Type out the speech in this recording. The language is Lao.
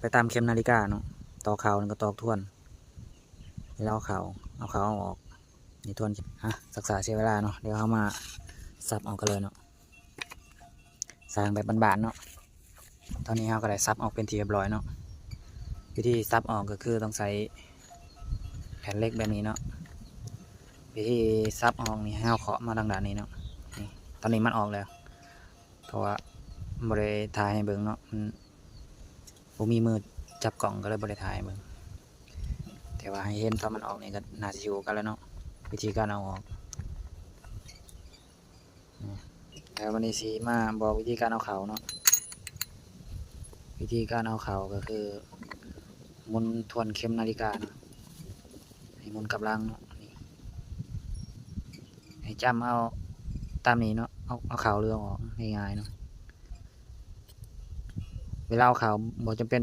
ໄປຕາມເຂັມນາລິກາເນາະ, ຕອກເຂົ້ານີ້ກໍຕອກທວນ ເວລາເອົາເຂົ້າ ເອົາເຂົ້າເອົາອອກ ນີ້ທວນ. ຮະ ສັກສາເສຍເວລາເນາະ, ດຽວເຮົາມາສັບອອກກັນເລີຍເນາະ. ສ້າງແບບບ້ານໆເນາະ. ຕອນນີ້ເຮົາກໍໄດ້ສັບອອກເປັນທີ່ຮຽບຮ້ອຍເນາະ. ວິທີສັບອອກກໍຄືຕ້ອງໃຊ້ແຜ່ນເຫຼັກແບບນີ້ເນາະ. ວິທີສັບອອກນີ້ ໃຫ້ເຮົາເຄາະມາທາງດ້ານນີ້ເນາະ. ນີ້ ຕອນນີ້ມັນອອກແລ້ວ ເພາະວ່າບໍ່ໄດ້ຖ່າຍໃຫ້ເບິ່ງເນາະ, ມັນບໍ່ມີມືຈັບກ້ອງ ກໍເລີຍບໍ່ໄດ້ຖ່າຍໃຫ້ເບິ່ງ. ແຕ່ວ່າໃຫ້ເຫັນຕອນມັນອອກນີ້ກໍໜ້າຊິຮູ້ກັນແລ້ວເນາະ ວິທີການເອົາອອກ. ແລ້ວວັນນີ້ຊິມາບອກວິທີການເອົາເຂົ້າເນາະ. ວິທີການເອົາເຂົ້າກໍຄືໝູນທວນເຂັມນາລິກາເນາະ, ໃຫ້ໝູນກັບຫຼັງເນາະ. ນີ້ ໃຫ້ຈ້ຳເອົາຕາມນີ້ເນາະ, ເອົາ ເອົາເຂົ້າຫຼືເອົາອອກ ງ່າຍໆເນາະ. ເວລາເອົາເຂົ້າບໍ່ຈຳເປັນ